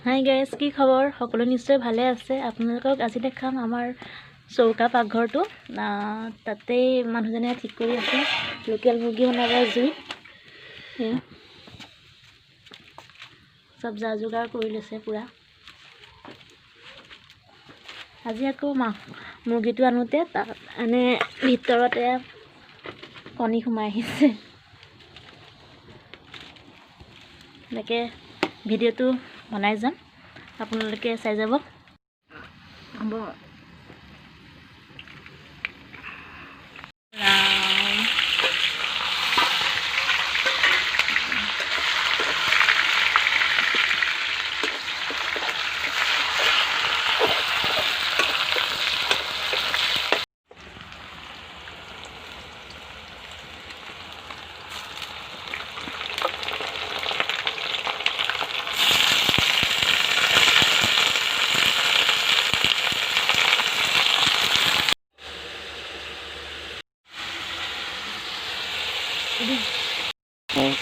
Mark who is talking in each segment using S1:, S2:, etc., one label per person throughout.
S1: Hi guys, কি খবৰ? সকলো নিশ্চয় ভালে আছে। আপোনালোকক আজি দেখাম আমাৰ চৌকা পাকঘৰটো। তাতেই মানুহজনে ঠিক কৰি আছে, লোকেল মুৰ্গী বনাব জুইত। চব যা যোগাৰ কৰি লৈছে পূৰা। আজি আকৌ মুৰ্গীটো আনোতে তাত এনে ভিতৰতে কণী সোমাই আহিছে। এনেকৈ ভিডিঅ'টো বনাই যাম, আপোনালোকে চাই যাব। হ'ব, ৰাম।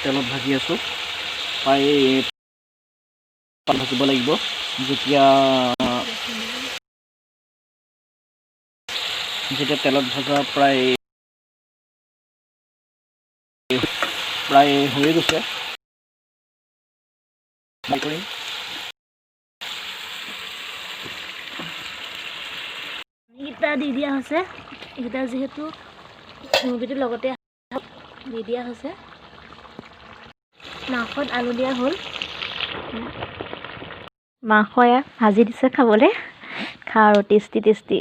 S2: তেলত ভাজি আছোঁ, প্ৰায় ভাজিব লাগিব। যেতিয়া যেতিয়া তেলত ভজা প্ৰায় প্ৰায় হৈয়ে গৈছে, কৰিম।
S1: এইকেইটা দি দিয়া হৈছে। এইকেইটা যিহেতু মুৰ্গীটোৰ লগতে দি দিয়া হৈছে। মাংসত আলু দিয়া হ'ল। মাংস এয়া ভাজি দিছে খাবলৈ। খা আৰু টেষ্টি টেষ্টি।